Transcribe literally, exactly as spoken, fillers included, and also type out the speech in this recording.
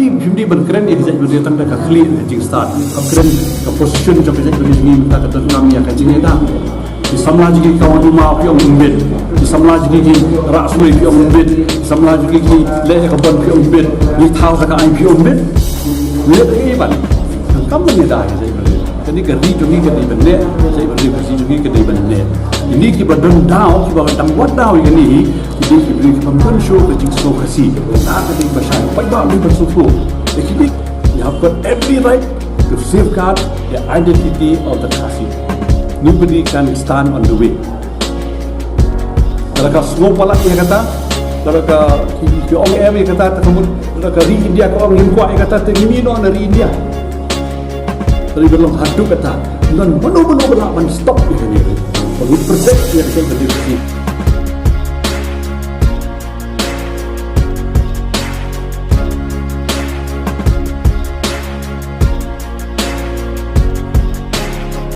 Phim dei ban kren ïa ka jaitbynriew tang da ka khlieh ka jingstad. Ka kren ka position jong ka jaitbynriew jong ngi mynta ka donkam ïa ka jingïada. Ki samla jong ngi ki wan ïoh phi ong ym bit. Ki samla jong ngi ki rah sumai phi ong ym bit. Ki samla jong ngi ki leh ïa ka bond phi ong ym bit. Ngi thaw da ka aiñ phi ong ym bit. Leh da kaei ban? Kam ban ïada ïa ka jaitbynriew. Kane ka ri jong ngi ka dei ban neh, ka jaitbynriew ka ri jong ngi ka dei ban neh. Kine kiba don daw, kiba dang wad daw ïa kane hi, ki dei ki briew kiba mynsngew ka jingsngew Khasi. Kata ka dei ba shai, paidbah briew ba sngewthuh. Ïa kine, you have got every right to safeguard the identity of the Khasi. Nobody can stand on the way. Lada ka sngew palat ïa kata, lada ka ki, ki ong em ïa kata, te ka mut, lada ka ri India ka ong ngim kwah ïa kata, te ngim ïeh noh na ri India. Lada ka long haduh kata, don mano mano ba lah ban stop ïa kane. Ba ngin protect ïa kata ka democracy.